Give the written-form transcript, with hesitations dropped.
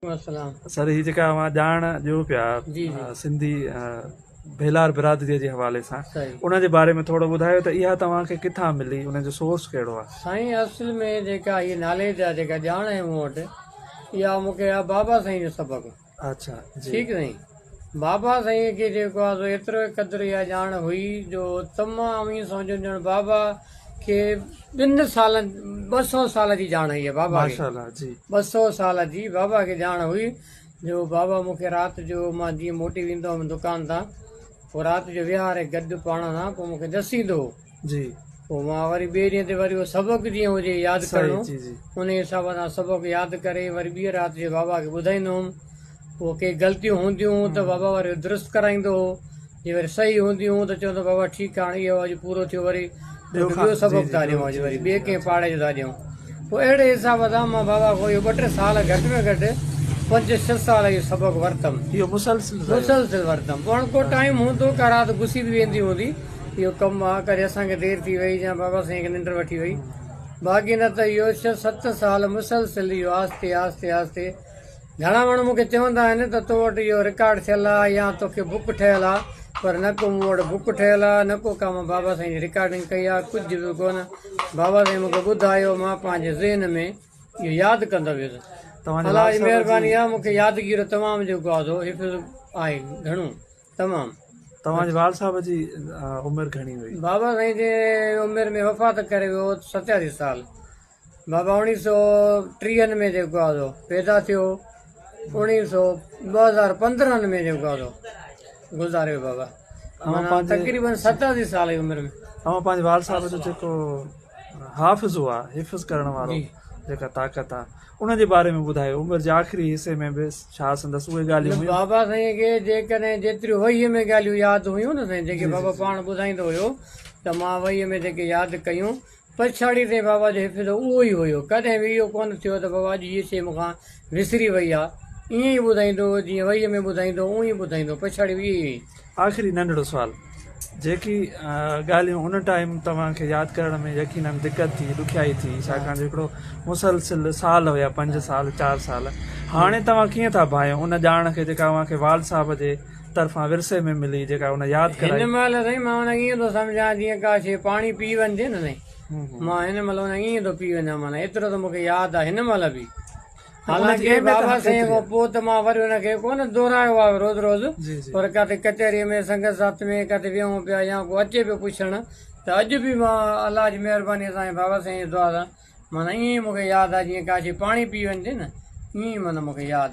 السلام. سر هي جيڪا اوهان ڄاڻ ڏيو پيا جي جي. سنڌي ڀيلار برادري جي حوالي سان صحيح. ان جي باري ۾ ٿورو ٻڌايو ته اها توهان کي ڪٿان ملي ان جو سورس ڪهڙو آهي. سائين اصل ۾ جيڪا هي ناليج آ جيڪا ڄاڻ آهي مون وٽ اها مون کي آ بابا سائين جو سبق. اڇا جي. ٺيڪ سائين بابا سائين کي جيڪو آ سو ايترو قدر اها ڄاڻ هئي جو تمام ائين سمجهو ڄڻ بابا کي ٻن سالن 200 سال جي ڄاڻ هئي بابا کي. ماشاءالله جي. 200 سال جي بابا کي ڄاڻ هئي جو بابا مون کي رات جو مان جيئن موٽي ويندو هوم دڪان تان پوء رات جو ويهاري گڏ پاڻ سان پوء مون کي ڏسيندو هو. جي. پوء مان وري ٻئي ڏينهن تي وري اهو سبق جيئن هجي ياد ڪرڻو جي جي. انهي حساب سان سبق ياد ڪري وري ٻي رات جو بابا کي ٻڌائيندو هوم. پوء ڪي غلطيون هونديون هون ته بابا وري درست ڪرائيندو هو. جي وري صحيح هونديون هون ته چوندو بابا ٺيڪ آ هاڻي اهو اڄ پورو ٿيو وري توکي ٻيو سبق ٿا ڏيون اڄ وري ٻئي ڪنهن پاڙي جو ٿا ڏيون. پوء اهڙي حساب سان مان بابا کان اهو ٻه ٽي سال گهٽ ۾ گهٽ پنج ڇهه سال اهو سبق ورتم. اهو مسلسل رهيو. مسلسل ورتم. پوء هاڻ ڪو ٽائيم هوندو ڪا رات گسي به ويندي هوندي. اهو ڪم آ ڪڏهن اسان کي دير ٿي وئي يا بابا سائين کي ننڊ وٺي وئي. باقي نه ته اهو ڇهه ست سال مسلسل اهو آهستي آهستي آهستي گهڻا ماڻهو مون کي چوندا آهن ته تو وٽ اهو رڪارڊ ٿيل آ يا توکي بڪ ٺهيل آ پر نه ڪو مون وٽ بڪ ٺهيل آ نه ڪو ڪا مان بابا سائين جي رڪارڊنگ ڪئي آ ڪجهه به ڪونه بابا سائين مون کي ٻڌايو مان پنهنجي ذهن ۾ اهو ياد ڪندو ويس توهان جي الله والد جي صاحب جي مهرباني آ مون کي يادگيرو تمام جيڪو آ سو حفظ آهي گهڻو تمام. توهان جي والد صاحب جي عمر گهڻي هئي؟ بابا سائين جي عمر ۾ وفات ڪري ويو 87 سال. بابا اوڻيهه سو ٽيهن ۾ جيڪو آ سو پيدا ٿيو، اوڻيهه سو 2015 ۾ جيڪو آ سو گذاري ويو بابا، معنيٰ تقريبن 87 سال جي عمر ۾. اوهان پنهنجي والد صاحب جو جيڪو حافظو آ، حفظ ڪرڻ وارو جيڪا طاقت آ، ان جي باري ۾ ٻڌايو، عمر جي آخري حصي ۾ به ڇا سندس اهي ڳالهيون هيون؟ بابا سائين کي جيڪڏهن جيتريون وحي ۾ ڳالهيون ياد هيون نه سائين، جيڪي بابا پاڻ ٻڌائيندو هيو ته مان وحي ۾ جيڪي ياد ڪيون، پڇاڙيء تائين بابا جو حفظ اهو ئي هيو. ڪڏهن به اهو ڪونه ٿيو ته بابا اڄ هيء شيء مون کان وسري وئي آ. ائين ئي ٻڌائيندو هو، جيئن وحيء ۾ ٻڌائيندو هو، اونئين ئي ٻڌائيندو هو. پڇاڙي به اهي ئي هئي. آخري ننڍڙو سوال، جيڪي ڳالهيون ان ٽائيم توهان کي ياد ڪرڻ ۾ يقينن دقت ٿي، ڏکيائي ٿي، ڇاڪاڻ جو هڪڙو مسلسل سال هيا، پنج سال، چار سال، هاڻي توهان ڪيئن ٿا ڀانئيو ان ڄاڻ کي جيڪا اوهان کي والد صاحب جي طرفان ورثي ۾ ملي جيڪا ان ياد ڪرائي. هن مهل سائين مان ان کي ائين ٿو سمجهان جيئن ڪا شيء پاڻي پي وڃجي نه سائين مان هن مهل ان کي ائين ٿو پي وڃان معنيٰ ايترو ته مون کي ياد آهي هن مهل به حالانڪه بابا سائين کان پوء ته مان وري ان کي ڪونه دهرايو آهي روز روز پر ڪاٿي ڪچهريء ۾ سنگت ساٿ ۾ ڪاٿي ويهون پيا يا ڪو اچي پيو پڇڻ ته اڄ به مان الله جي مهربانيء سان ۽ بابا سائين جي دعا سان معنيٰ ائين ئي مون کي ياد آهي جيئن ڪا شيء پاڻي پي وڃجي نه ائين ئي معنيٰ مون کي ياد.